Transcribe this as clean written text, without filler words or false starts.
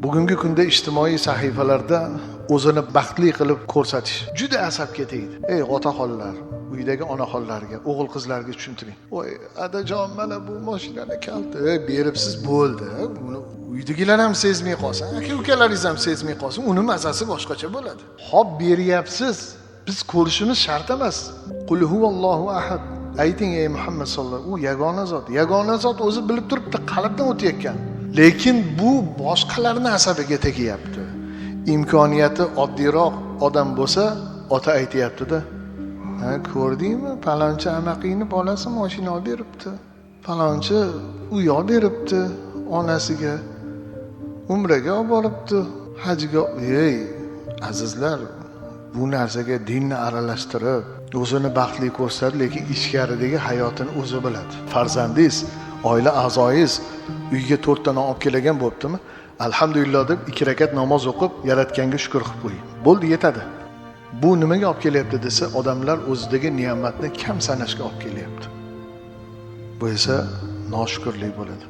Bugungi kunda ijtimoiy sahifalarda o'zini baxtli qilib ko'rsatish juda asabga tegdi. Ey otaxonlar, uydagi onaxonlarga, o'g'il qizlarga tushuntiring. Voy, adajon, mana bu mashinani kalti beribsiz, bo'ldi. Buni uydagilar ham sezmay qolsa, aka ukalaringiz ham sezmay qolsa, uni mazasi boshqacha bo'ladi. Hop beryapsiz, biz ko'rishimiz shart emas. Qul huvallohu ahad. Ayting ey Muhammad sallallohu alayhi vasallam, u yagona zot. Yagona zot o'zi bilib turibdi qalbdan o'tayotgan. Lekin bu boshqalarning asabiga tegyapti. Imkoniyati oddiyroq odam bo'lsa, ota aytayapti-da. Ha, ko'rdingmi? Palonchi amaqingni bolasi mashina olib beribdi. Palonchi uy olib beribdi onasiga. Umraga olib boribdi, hajga. Ey azizlar, bu narsaga dinni aralashtirib, o'zini baxtli ko'rsatadi, lekin ichkaridagi hayotini o'zi biladi. Farzandingiz, oila a'zoyingiz uyga 4 ta non olib kelgan bo'ptimi? Alhamdulillah deb 2 rakat namoz o'qib, yaratganga shukr qilib qo'ying. Bo'ldi, yetadi. Bu nimaga olib kelyapti desa, odamlar o'zidagi ne'matni kam sanashga olib kelyapti. Bu esa noshukrlik bo'ladi.